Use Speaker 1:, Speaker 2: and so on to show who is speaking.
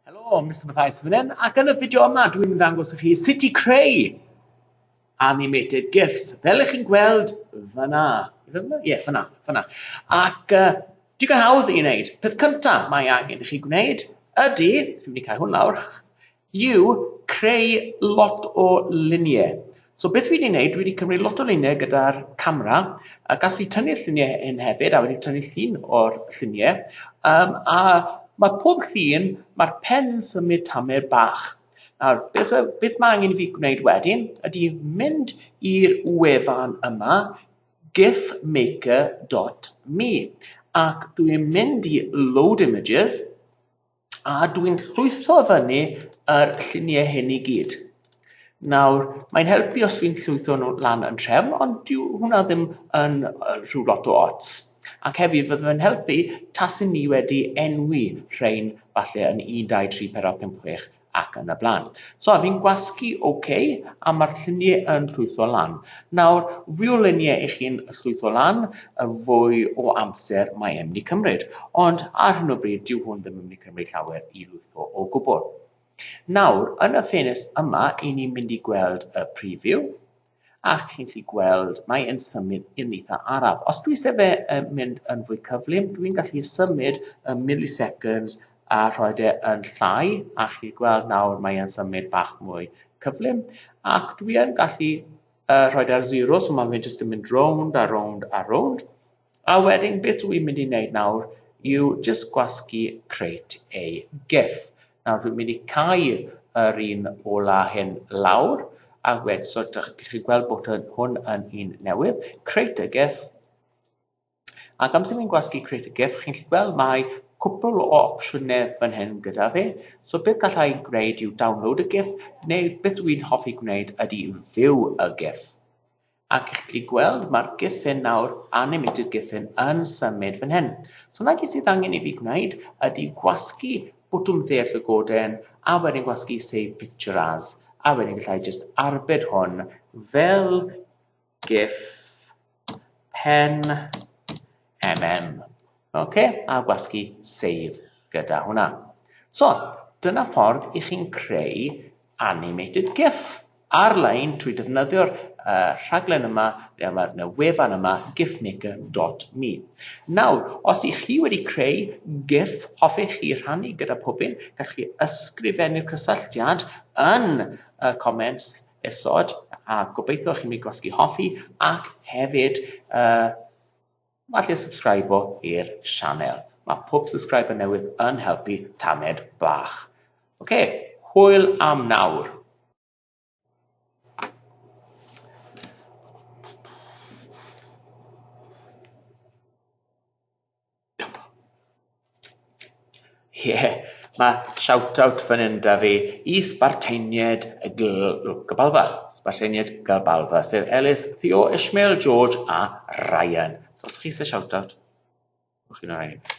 Speaker 1: Helo, Mr Mathias fan hyn, ac yn y fideo yma dwi'n ddangos i chi sut i creu animated GIFs, fel ych chi'n gweld fyna. Ie, yeah, fyna, fyna. Ac uh, digon hawdd i wneud. Peth cyntaf mae angen i chi gwneud ydy, dwi'n mynd i cael hwn lawr, yw creu lot o luniau. So beth dwi wedi wneud, dwi wedi cymryd lot o luniau gyda'r camera, a gall fi tynnu'r lluniau hyn hefyd, a wedi tynnu llun o'r lluniau, um, a mae pob llun, mae'r pen symud tamed bach. Nawr, beth, beth mae angen i fi gwneud wedyn ydy mynd i'r wefan yma, gifmaker.me, ac dwi'n mynd i load images, a dwi'n llwytho fyny yr lluniau hyn i gyd. Nawr, mae'n helpu os dwi'n llwytho nhw lan yn trefn, ond dyw hwnna ddim yn rhyw lot o ots. Ac hefyd, fydde fe'n helpu taswn ni wedi enwi rhain falle yn 1, 2, 3, 4, 5, 6 ac yn y blaen. So, fi'n gwasgu OK, a mae'r lluniau yn llwytho lan. Nawr, fwy o luniau i chi'n llwytho lan, y fwy o amser mae e'n mynd i cymryd. Ond ar hyn o bryd, dyw hwn ddim yn mynd i cymryd llawer i lwytho o gwbl. Nawr, yn y ffenest yma, i ni'n mynd i gweld y preview, a chi'n gallu gweld mae e'n symud yn eitha araf. Os dwi eisiau fe yn mynd yn fwy cyflym, dwi'n gallu symud y milliseconds a rhoi e yn llai, a chi'n gweld nawr mae e'n symud bach mwy cyflym, ac dwi yn gallu uh, rhoi e ar zero, so mae'n jyst yn mynd rownd a rownd a rownd. A wedyn beth dwi'n mynd i wneud nawr yw jyst gwasgu create a GIF. Nawr dwi'n mynd i cau yr un ola hyn lawr, a wedyn, so dych chi'n gweld bod hwn yn un newydd, create a GIF, ac amser fi'n gwasgu create a GIF, chi'n gallu gweld mae cwpl o opsiynau fan hyn gyda fi. So beth gallai gwneud yw download y GIF, neu beth dwi'n hoffi gwneud ydy view y GIF. Ac chi'n gallu gweld mae'r GIF hyn nawr, animated GIF hyn, yn symud fan hyn. So na gyd sydd angen i fi gwneud ydy gwasgu bwtwm dde'r llygoden a wedyn gwasgu Save Picture As. A wedyn gallai jyst arbed hwn fel GIF pen MM. Ok, a gwasgu Save gyda hwnna. So, dyna ffordd i chi'n creu animated GIF ar-lein trwy defnyddio'r uh, rhaglen yma, neu mae'r wefan yma, gifmaker.me. Nawr, os ych chi wedi creu GIF hoffech chi rhannu gyda pobl, gallwch chi ysgrifennu'r cysylltiad yn y comments isod, a gobeithio chi'n mynd gwasgu hoffi, ac hefyd uh, Falle subscribo i'r sianel. Mae pob subscriber newydd yn helpu tamed bach. Oce, okay, hwyl am nawr. Ie, yeah, mae shout-out fan hyn da fi i Sbarteiniaid Gabalfa. Sbarteiniaid Gabalfa, sef Ellis, Theo, Ishmael, George a Ryan. So os chi eisiau shout-out, ewch chi'n rhaid.